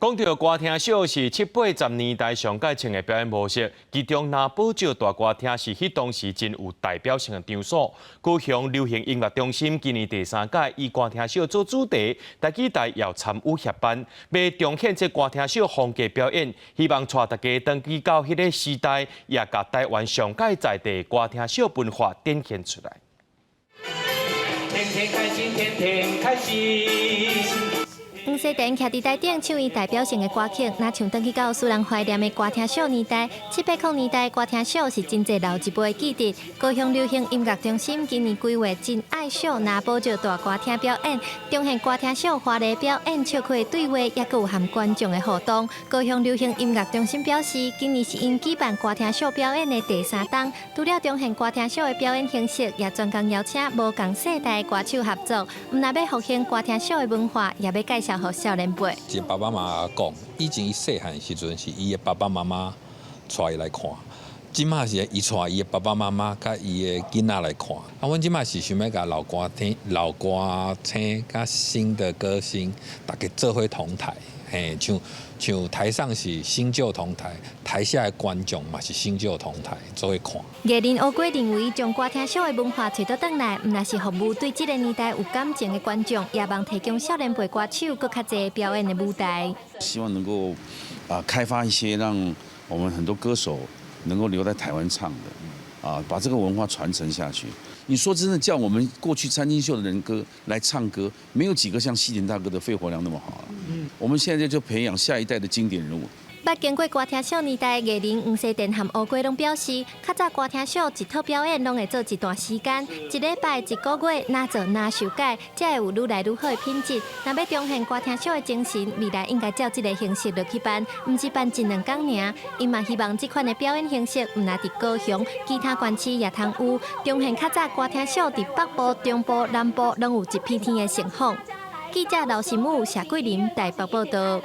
講到歌廳秀是七八十年代上蓋興的表演模式，其中拿寶石大歌廳是彼當時真有代表性的場所。高雄流行音樂中心今年第三屆以歌廳秀做主題，台語台也有參與協辦，欲重現這歌廳秀風格表演，希望帶大家轉去到彼个時代，也共台灣上蓋在地歌廳秀文化展現出來。天天開心，天天開心。黃西田徛佇台頂唱伊代表性的歌曲，若像轉去到使人懷念的歌廳秀年代，七八零年代歌廳秀是真濟老一輩記得。高雄流行音樂中心今年規劃真愛秀拿寶石大歌廳表演，重現歌廳秀華麗表演、笑詼對話，抑閣有和觀眾的互動。高雄流行音樂中心表示，今年是𪜶舉辦歌廳秀表演的第三冬，除了重現歌廳秀的表演形式，也專工邀請無仝世代的歌手合作，毋但欲復興歌廳秀的文化，也欲介紹予少年輩。一爸爸媽媽講，以前伊細漢時陣是伊的爸爸媽媽帶伊來看，這馬是伊帶伊的爸爸媽媽佮伊的囡仔來看。啊，阮這馬是想欲共老歌聽、老歌星佮新的歌星，大家做伙同台，嘿，像像台上是新舊同台，台下的觀眾嘛是新舊同台做伙看。藝人烏龜認為，將歌廳秀的文化揣倒轉來，毋但是服務對這个年代有感情的觀眾，也望提供少年輩歌手閣較濟表演的舞台。希望能夠啊開發一些讓我們很多歌手能夠留在台灣唱的，啊，把這個文化傳承下去。你說真的，叫我們過去餐廳秀的人歌來唱歌，沒有幾個像西田大哥的肺活量那麼好。嗯，我們現在就培養下一代的經典人物。捌經過歌廳秀年代，藝人黃西田和烏龜攏表示，較早歌廳秀一套表演攏會做一段時間，一禮拜、一個月，哪做哪修改，才會有愈來愈好的品質。若欲重現歌廳秀的精神，未來應該照這个形式落去辦，毋是辦一兩工爾。𪜶嘛希望這款的表演形式，毋但佇高雄，其他縣市也通有，重現較早歌廳秀佇北部、中部、南部攏有一片天的盛況。記者劉新武、謝桂林台北報道。